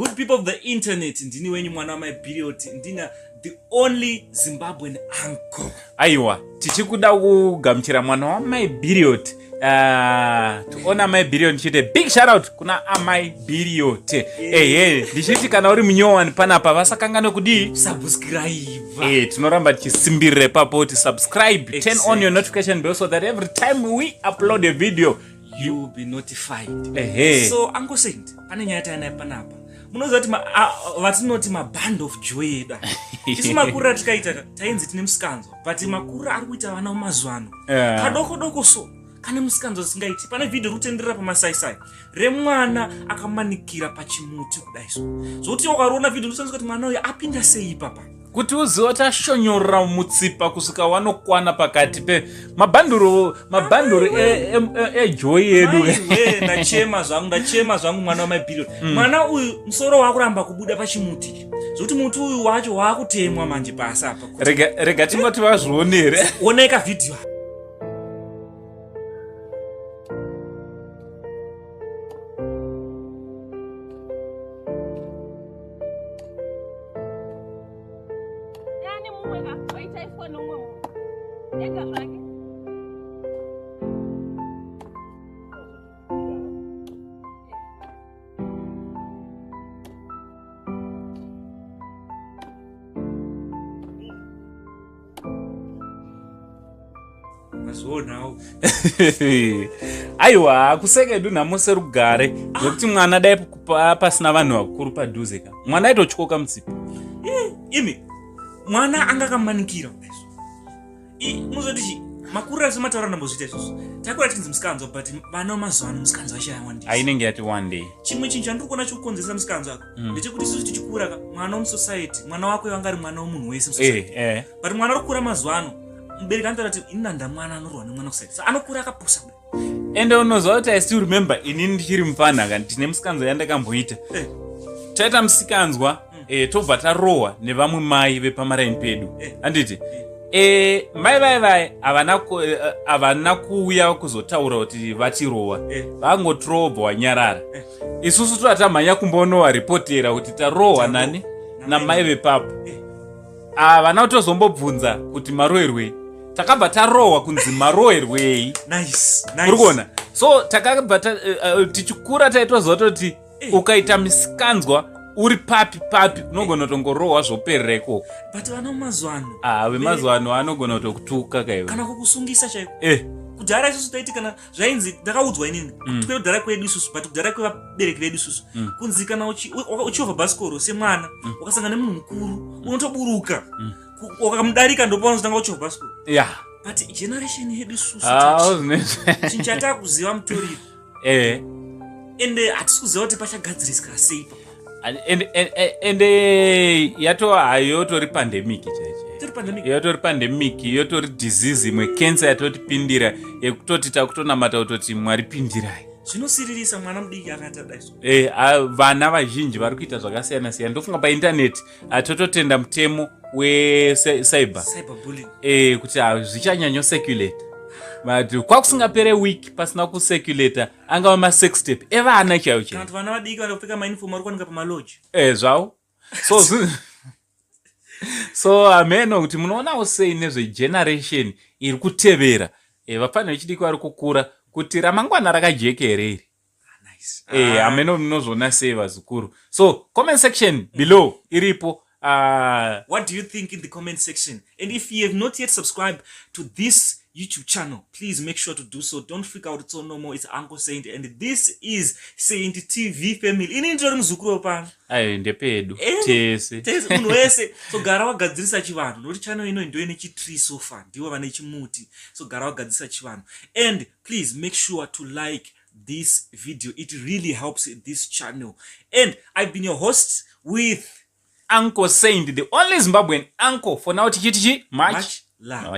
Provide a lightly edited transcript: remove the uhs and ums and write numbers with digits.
Good people of the internet, ndini wenyu mwana wamai Biriot, ndina the only Zimbabwean uncle. Aiwa, tichikuda kugamuchira mwana wamai Biriot. Toona mai Biriot ndichiti big shout out kuna amai Biriot. Ehe, ndichiti kana uri munyowani panapa vasakanganwe kudii? Subscribe. Tinoramba tichisimbirira ipapo kuti subscribe, turn on your notification bell so that every time we upload a video you will be notified. Ehe. So Uncle Saint, pane nyaya tainayo panapa. Munoziva kuti vatinoti maband of joy edu aya. Isu makuriro atikaita ka, tainzi tine musikanzwa, but makuriro ari kuita vana mumazuva ano. Kadoko doko so kane musikanzwa zisingaiti. Pane video iri kutenderera pamasaisai remwana akamanikira pachimuti kudai so. Zvokuti ukaona video unosanzwa kuti mwana uyu apinda sei ipapa. Kuti uzive kuti ashonyorera mutsipa kusvika wanokwana pakati pe mabhanduru, mabhanduru ejoy yedu. Maiwe, ndachema zvangu, ndachema zvangu mwana wamai Biriot. Mwana uyu musoro wakuramba kubuda pachimuti. Zvokuti muti uyu wacho wakutemwa manje pasi apa. Rega tingoti vazvionere. Oneka video. Mazvionawo. Aiwa, kuseka edu nhamo serugare nekuti mwana dai pasina vanhu vakuru padhuze ka mwana aitotyoka mutsipa. Imi mwana anga akamanikira kudai. Muzoti chi makuriro ese mataura ndambozviita izvozvo. Takura tichinzi musikanzwa, but vana vemazuva ano musikanzwa vachayawandisa. Ainenge yati one day. Chimwe chinhu chandiri kuona chikukonzeresa musikanzwa ako ndechekuti isusu tichikura ka mwana wemusociety, mwana wako anga ari mwana wemunhu wese musociety. But mwana ari kukura mazuva ano, mubereki anotaura kuti ini nanda mwana anorwa nemwana kusociety. Saka anokura akapusa kudai. Ende unoziva kuti I still remember inini ndichiri mupfanha ka ndine musikanzwa yandakamboita. Taita musikanzwa, tobva tarohwa nevamwe mai vepamaraini pedu. Handiti? Mai vai vai havana kuuya kuzotaura kuti vatirowa. Vangotirowa bva wanyarara. Isusu toda tamhanya kumbonowa ripotera kuti tarohwa nani? Namai vepapo. Havana kutozombobvunza kuti maroerwei. Takabva tarohwa kunzi maroerwei. Nice, nice. Uri kuona? So takabva tichikura taitoziva toti ukaita misikanzwa uri papi papi unogona kutongorohwa zvoperera ikoko. But vana vemazuva ano. Vemazuva ano anogona kutokutuka kaiwe. Kana kukusungisa chaiko. Kudhara isusu taiti kana zvainzi ndakaudzwa inini. Kwete kudhara kwedu isusu, but kudhara kwevabereki vedu isusu. Kunzi kana uchiovha bhasikoro semwana, ukasangana nemunhu mukuru, unotoburuka. Ukamudarika ndipo paunozotanga uchovha bhasikoro. But generation yedu isusu chinhu chatakuziva mutoriro. Ende hatisi kuziva kuti pachagadziriswa sei papa. Ende yatova hayo yotori pandemic chaicho. Yotori pandemic. Yotori pandemic, yotori disease imwe cancer yatotipindira yekutoti takutonamata kutoti Mwari pindirai. Zvinosiririsa mwana mudiki akaita dai so. Vana vazhinji vari kuita zvakasiyana siyana. Ndofunga painternet tototenda mutemo we cyber. Cyber bullying. Kuti zvichanyanyocirculate. But kwakusingapere week pasina kucirculata angava masex tape evana chaivo chaivo. Kana kuti vana vadiki vanopfeka mauniform vari kuwanika pamalodge. Zvavo. So hameno kuti munoonawo sei nezvegeneration iri kutevera. Vapfana vechidiki vari kukura kuti ramangwana rakajeka here iri. Nice. Hameno munozviona sei vazukuru. So comment section below iripo. What do you think in the comment section? And if you have not yet subscribed to this YouTube channel, please make sure to do so. Don't freak out, it's all normal. It's Uncle Saint and this is Saint TV family. Ini nditori muzukuru wepano. Ayo ndepedu tese. Tese munhu wese. So gara wagadzirisa chivanhu. Nokuti channel ino ndo ine chitree so far. Ndivo vane chimuti. So gara wagadzirisa chivanhu. And please make sure to like this video. It really helps this channel. And I've been your host with Uncle Saint, the only Zimbabwean uncle for now. Tichitichi much Much love. Much.